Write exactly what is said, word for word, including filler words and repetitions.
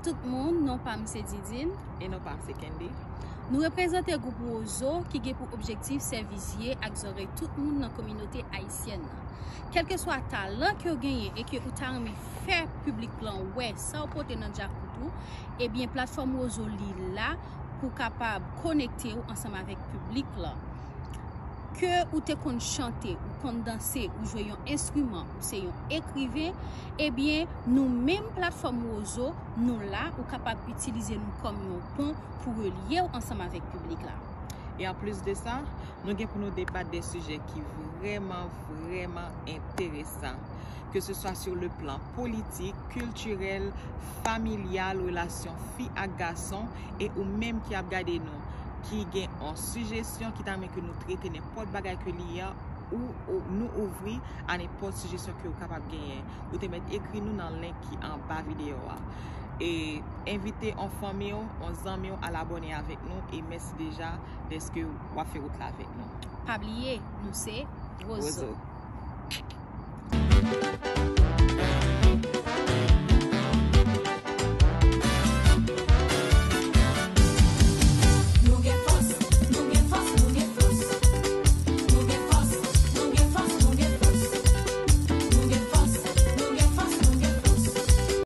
Tout moun, non pa m se Didine. E non pa m se Kendy. Nou reprezante gwoup Wozo ki gen pou objektif sèvi zye ak zòrèy tout moun nan kominote ayisyèn nan. Kèlkeswa talan ke w genyen e ke ou ta renmen fè piblik lan wè sa w pote nan djakout ou, ebyen platfòm Wozo li la pou kapab konekte w ansanm avèk piblik lan. Ke ou te konn chante, ou konn danse, ou jwe yon enstriman, ou se yon ekriven, ebyen nou menm platfòm Wozo, nou la, ou kapab itilize nou kòm yon pon pou relye w ansanm avèk piblik la. E anplis de sa, nou gen pou nou debat de sijè ki vrèman, vrèman enteresan. Ke se swa sou le plan politik, kiltirèl, familyal, relasyon fi ak gason, e ou menm ki ap gade nou, ki gen yon sijesyon, ki ta renmen ke nou trete nenpòt bagay ke li ye, ou, ou nou ouvri a nenpòt sijesyon ke ou kapab genyen. Ou te mèt ekri nou nan link ki anba videyo a. E envite yon fanmi w, yon zanmi w al abòne avèk nou e mèsi deja dèske w ap fè wout la avèk nou. Pa bliye, nou se Wozo.